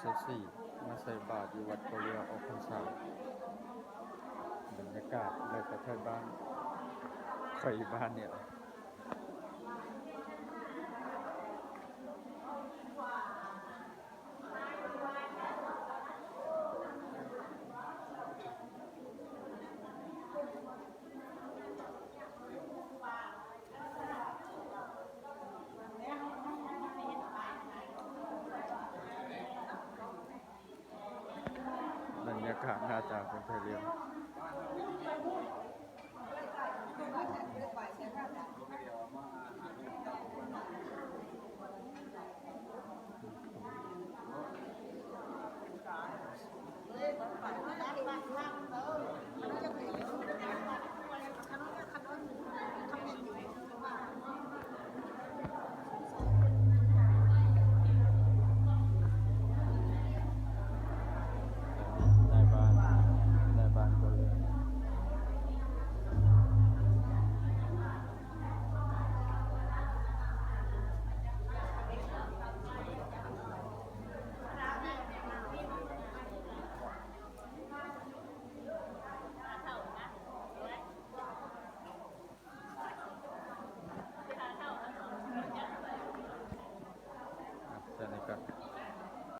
ຊາວສີ່ ມາໃສ່ບາດຢູ່ວັດເກົາເຫຼືອອອກພັນສາ. ບັນຍາກາດໄລ່ໄປໄທບ້ານ ຂ້ອຍຢູ່ບ້ານນີ້ລະ. ບັນຍາກາດໜ້າຕາຄົນໄທເລີຍ.